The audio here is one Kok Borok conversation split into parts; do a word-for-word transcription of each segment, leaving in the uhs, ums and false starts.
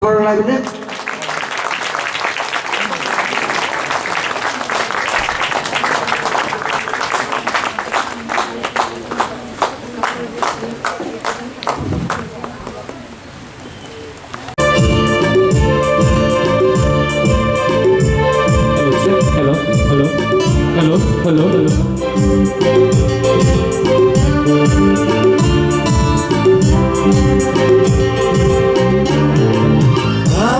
Korang laibini. Hello, hello, hello, hello, hello, hello.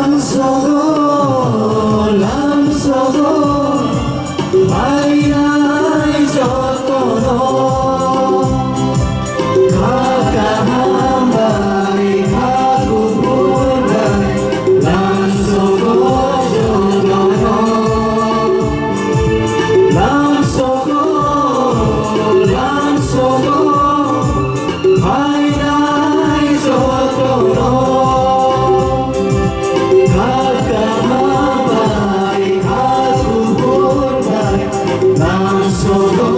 Lamsogo, lamsogo, phainai jotono. Kha kaham bai, kha kuphur bai, lamsogo jotono. Lamsogo, lamsogo, phainai jotono. Kha kaham bai, kha kuphur bai, lamsogo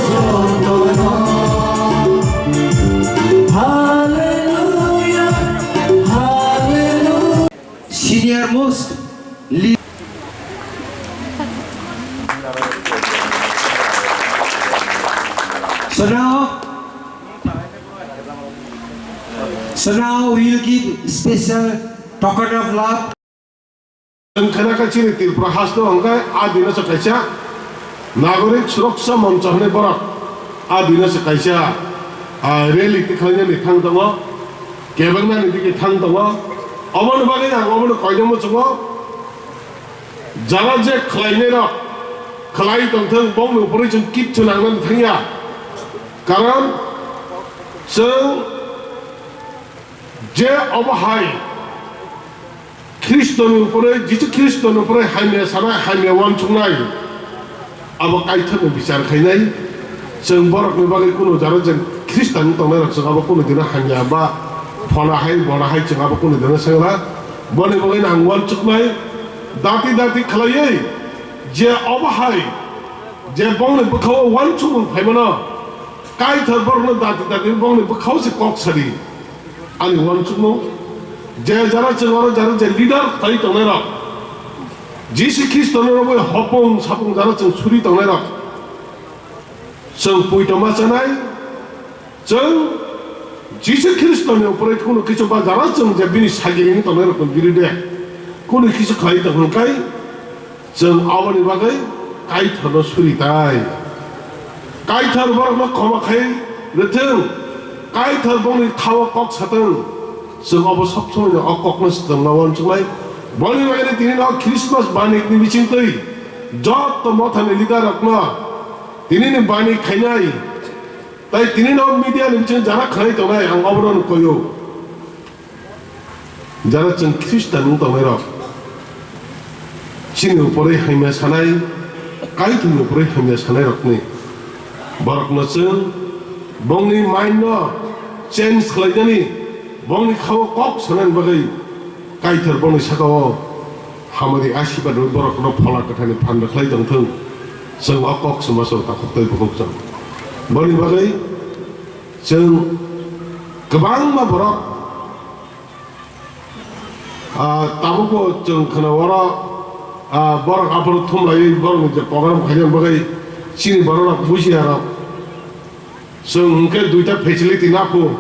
jotono. Hallelujah, hallelujah. Senior most lead. So now, so now we will give special token of love. Wngkha na khe chini Tripura haste hwnkhe a dino se kaisa Nagorik Suraksha Moncho hwnwi borok a dino se kaisa, ah, rally tikhlainani thang tongo, kebengmani digi thang tongo. Oboni bagwi ang obono koina muchungo, jara je khlainairok khlai tongthung, bongni upori chwng kichu nangnani thangya. Karon chwng je obo hai Khristoni upore, Jisu Khristoni upore hamya sanai, hamya uansuknai, abo Kaitorni bichar khainai. Chwng borokni bagwi kunu jara chwng Khristan wng tongnairok chwng abo kunu dino hamya ba phola hai, bona hai chwng abo kunu dino sengla. Boni bagwino ang uansuknai, dati dati khlaiwi je obo hai, je bongni bwkhao uansukmung phaimano, Kaitor borokno dati dati bongni bwkhao se kok sadi. Ani uansukmung, je jara chwng oro jara je leader khlai tongnairok, Jisu Khristono rwgwi hopung sapung jara chwng suri tongnairok, chwng puitoma chanai, chwng Jisu Khristoni upore kunu kisu ba jara chwng je bini sagiri wng tongnairokni birude kunu kisu khlai tong hwnkhai, chwng aboni bagwi Kaitorno suri tai. Kaitor borokno khoma khai rwthwng, Kaitor bongni khao kok satwng, chwng obo sob somoino o kokno swtwngna uansuknai. Boni bagwino tini no Christmas banikni bisingtwi jotto mothani leader rokno tinini banik khainai, tai tini no media ni bising jara khanai tongnai, ang obono koyo. Jara chwng Khristan wng tongnairok, chini upore hamya sanai, Kaitorni upore hamya sanairokni, borokno chwng bongni mind no change khlainani, bongni khao kok sanani bagwi Kaitor bongni sakao hamari asirwad rwwi borokno Phola Kwtharni phan rwkhlai tongthwng. Chwng o kok se masor takhuk tei bukhuk chwng. Boni bagwi chwng kwbangma borok Ah, tabukbo chwng khna oro, ah, borok aphuru thumlaiwi borokni je program khaina bagwi chini bororok bujiya rok. Chwng hwnkhe duita facility naphu,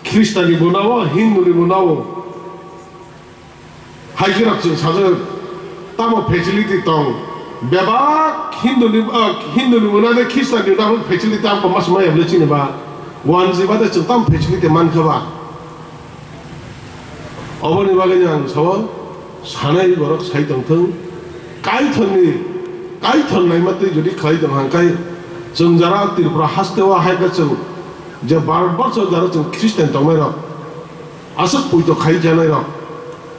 Khristanni bo nao, Hinduni bo nao. Hai kheno chwng sajak tamo facility tong. Bebak Hinduni, ah, Hinduni bo nade Khristanni naphu facility tamo mas maya bwle chini ba. Wanji bade chwng tamo facility mankha ba. Oboni bagwino ang sao, sanai borok sai tongthung, Kaitorni, Kaitor naima twi jodi khlai tong hangkai, chwng jara Tripura hasteo hai khe chwng je Bharat borsho jara chwng Christian tongnairok, aswk puito khai janairok,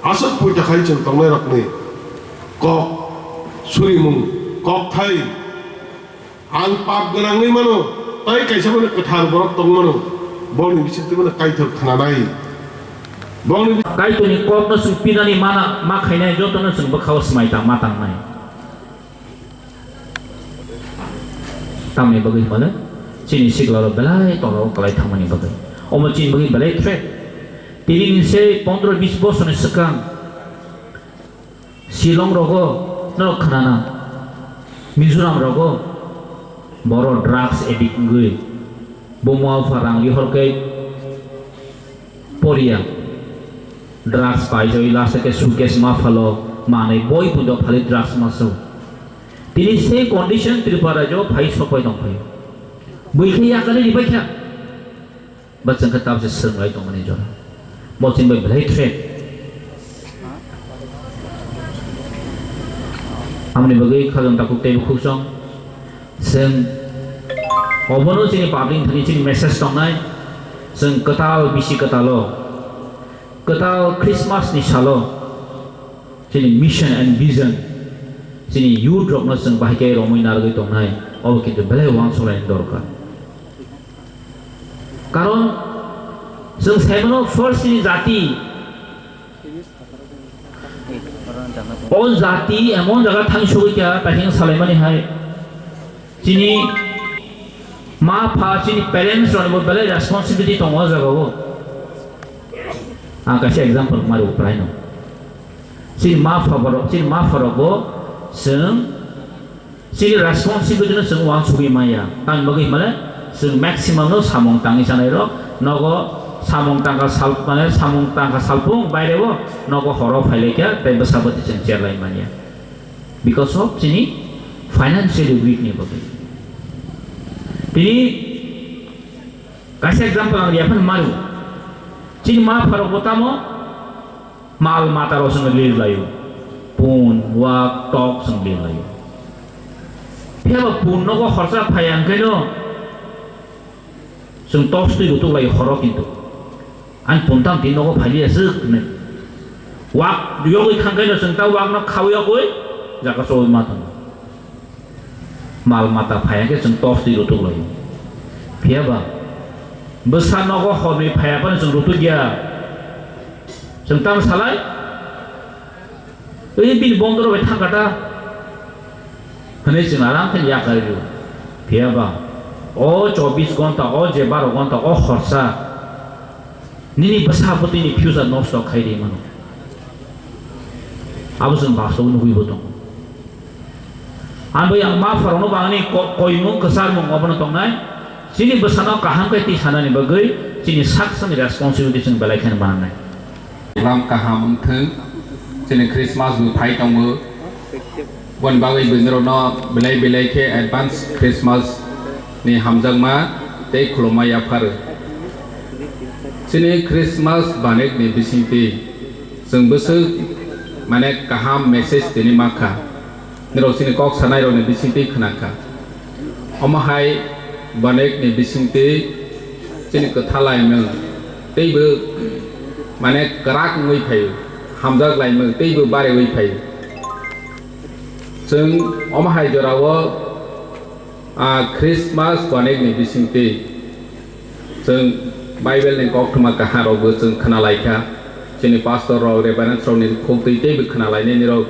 aswk puito khai chwng tongnairokni kok surimung, kokthai, Ang pap gwnangwi mano, tai kaisa mano kwthar borok tong mano, bongni bisingtwi mano Kaitor khnanai. Bongni bi- Kaitorni kokno chwng pinani mana ma khainai jotono chwng bwkhao swmai tang ma tangnai. Tamni bagwi hwnmale chini sikla rok belai tongro kwlai thangmani bagwi. Omo chini bagwi belai threat. Tini ni se pondro bis bosor ni swkang Shillong rogo norok khnana, Mizoram rogo borok drugs addict wngwi buma pha rang rihor khe poriya, drugs paijoi last khe suitcase ma phalo manwi boi pundo phali drugs ma so. Tini same condition Tripura rajyo phai sokpai tongphai. Bui khe yakari ribai kha. Ba chwng khe tabse swrwnglai tongmani jora. Bo chini bai belai threat. Amoni bagwi khajang takhuk tei bukhuk song. Chwng obono chini public thani chini message tongnai. Chwng kwtal bisi kwtalo. Kwtal Christmas ni salo. Chini mission and vision. Chini youth rokno chwng bahai khe romwi narwgwi tongnai. Obo kintu belai uansuknai dorkar. Karon chwng saimano first chini jati, o jati emon jaga thang sugwi kha, takheng salaimani hai chini ma pha, chini parents rokni bo belai responsibility tongo o jagao. Ang kaisa example mari upraino. Chini ma pha borok, chini ma pha rokbo chwng Chini responsibility no chwng uansugwi manya. Tamni bagwi hwnmale chwng maximum no samung tangwi chanai rok nogo samung tangka sal, mane samung tangka salpung baire o nogo horo phailaikha tei bwsa bwtwi chwng cherlai manya. Because of chini financially weak ni bagwi. Tini kaisa example ang yaphano maru. Chini ma pharok bo tamo Mal mata rok chwng lir laio. Pun, wak, tok chwng lir laio. Phiya ba pun nogo horsa phai ang khe no chwng tok twi rutuk laio horo kintu. Ang pun tam tin nogo phai liya swk hinwi. Wak yogwi thang khe no chwng ta wak no khawi yogwi jaga chogwi ma tongo. Mal mata phaiya khe chwng tok twi rutuk laio. Phiya ba bwsa nogo horni phaiya phano chwng rutuk ya. Chwng tamo salai? Ui bini bondoro bai thangkha ta? Hwnwi chwng aram khe yakarwi rw. Phiya ba o chobbish ghonta, o je baro ghonta, o horsa nini bwsa bwtwini future nosto khai rwi mano. Abo chwng bastobo nugwi bo tongo. Ang bai ang ma pharokno bo ani ko-, koimung kwcharmung obono tongnai. Chini bwsano kaham khe twi sanani bagwi chini sak sakni responsibility chwng belai kheno mananai. Lam kaham wngthwng, chini Christmas bo phai tongo. Boni bagwi bwrwirokno belai belai khe advance Christmas ni hamjakma tei khulumma yapharo. Chini Christmas banikni bisingtwi chwng bwswk mane kaham message tini mankha. Norok chini kok sanairokni bisingtwi khwnakha. Omo hai bonekni bisingtwi chini kwtha laimung teibo mane kwrak wngwi phaio, hamjak laimung teibo bariwi phaio. Chwng omo hai jorao, ah, Christmas bonekni bisingtwi Chwng Bible ni koktwma kaha rokbo chwng khna lai kha. Chini pastor rok, reverend rok ni khuk twi teibo khna lainani rok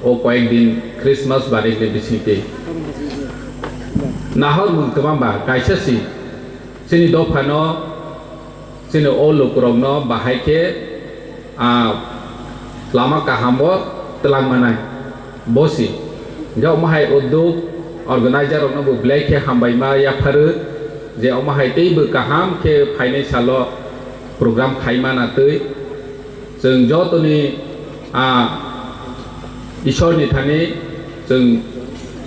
o koyek din Christmas barik ni bisingtwi. Nahor mung kwbang ba kaisa si chini dopha no chini o lukurok no bahai khe ah, lama kaham o twlang manai. Bo si. Hingkhe omo hai uddog organizer rokno bo belai khe hambai ma yapharo je omo hai teibo kaham khe phainai salo program khai mana twi. Chwng jotoni, ah, Ishwar ni thani chwng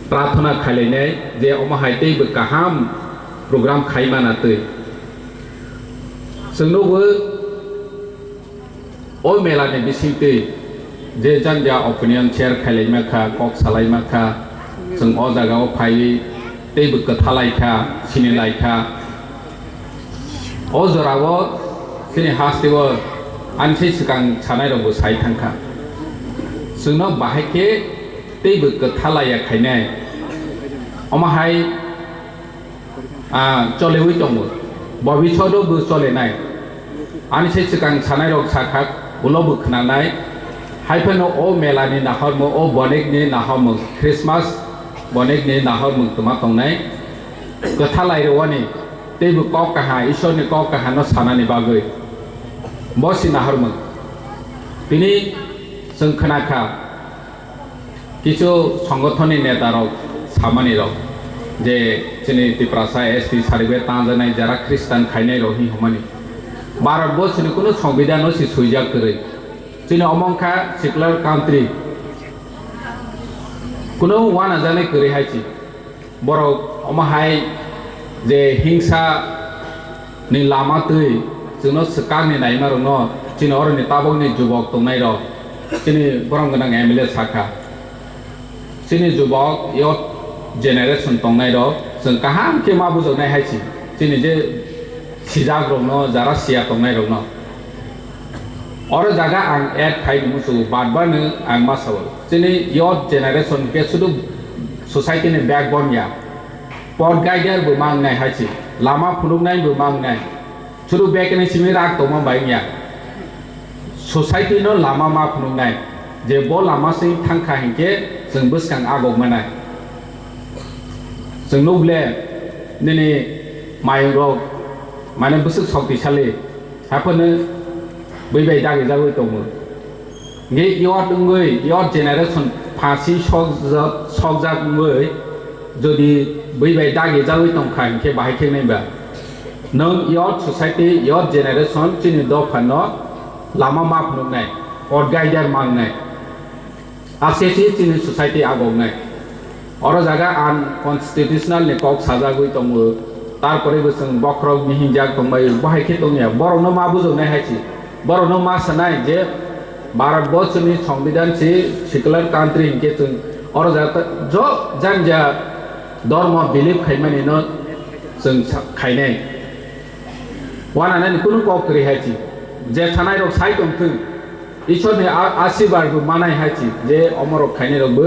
prarthana khailainai je omo hai teibo kaham program khai mana twi. Chwng nugo O mela ni bisingtwi je janja opinion share khailaima kha, kok salaima kha, chwng o jaga o phaiwi teibo kwthalai kha, sinilai kha. O jora o chini haste o ani se swkang sanai rok bo sai thang kha. Chwngno bahai khe teibo kwthalaiya khainai. Omo hai ah, cholewi tongo. Bobiswado bo cholenai. Ani se swkang sanairok sakha, ulo bo khwnanai. Haiphano o mela ni nahormung, o bonek ni nahormung, Christmas bonek ni nahormung twma tongnai. Kwthalai rwani, teibo kok kaha, Ishwar ni kok kaha no sanani bagwi. Bo si nahormung. Tini chwng khwnakha, Kichu songothonni netarok samanirok je chini Tiprasa S T saribe tanjaknai jara Khristan khainairok hi hwnmani. Bharat borsoni kunu songbidano si swijak kwrwi. Chini omo wngkha secular country. Kunu wanajaknai kwrwi hai si. Borok omo hai je hingsa ni lama twi chwngno swkakni naimarokno chini oroni tabokni jubok tongnairok chini borom gwnang M L A sakha. Chini jubok youth generation tongnairok chwng kaham khe ma bujaknai hai si chini je sijakrokno jara siya tongnairokno. Oro jaga ang add khai ni muchungo, badbano ang ma sao. Chini youth generation khe sudu society ni backbone ya. Pod guider bo ma wngnai hai si, lama phunuknai bo ma wngnai. Sudu bag ni simi rak tongma bai wngya. Society no lama ma phunuknai. Je bo lama sing thangkha hinkhe chwng bwskang agok manai. Chwng nuk le nini mayung rok mane bwswk sokti sali. Haphano bwi bai dagi jagwi tongo. Hingke youth wngwi, youth generation phasi sokjak, sokjak wngwi jodi bwi bai dagi jagwi tongkha, hingke bahai khe nai ba? Nwng youth society, youth generation chini dophano lama ma phunuknai, pod guider mangnai. Aste aste chini society agoknai. Oro jaga unconstitutional ni kok sajagwi tongo. Tarpore bo chwng bokhorok mihingjak tongbai, bo hai khe tongya. Borokno ma bujaknai hai si. Borokno ma sanai je Bharat borsoni songbidhan si secular country hinkhe chwng oro jaga jo janja dhormo believe khaimani no chwng sa-, khainai. Wananani kunu kok kwrwi hai si. Je sanai rok sai tongthwng. Ishorni a-, asirbar bo manai hai si. Je omorok khainai rok bo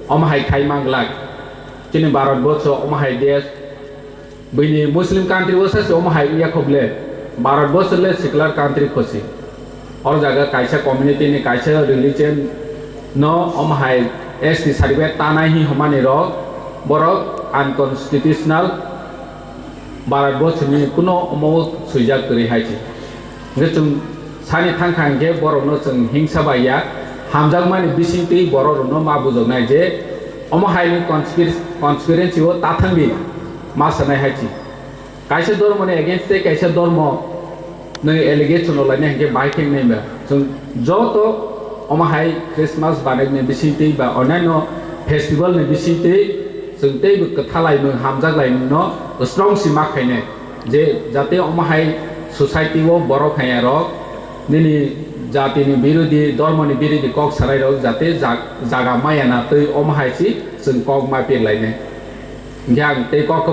omo hai khai manglak. Chini Bharat borso omo hai desh. Buini Muslim country o sachi omo hai wngya kho ble. Bharat borso le secular country khosi. Oro jaga kaisa community ni kaisa religion no omo hai S T certificate tanai hi hwnmani rok borok unconstitutional. Bharat borsoni kuno omo swijak kwrwi hai si. Hingke chwng sani thangkha hingke borokno chwng hingsa bai ya, hamjakmani bisingtwi bororokno ma bujaknai je omo haini conspir-, conspiracy o ta thangdi ma sanai hai si. Kaisa dhormoni against tei kaisa dhormo nwi allegation rok lainai hingke bahai khe wngnai ba? Chwng joto omo hai Christmas banai ni bisingtwi ba onyaino festival ni bisingtwi chwng teibo kwtha laimung hamjak laimung no strong si ma khainai. Je jate omo hai society o borok hai rok nini jati ni birodhi, dhormo ni birodhi kok sanai rok jate jag-, jaga maya na twi omo hai si chwng kok ma pir lainai. Hingke ang tei kok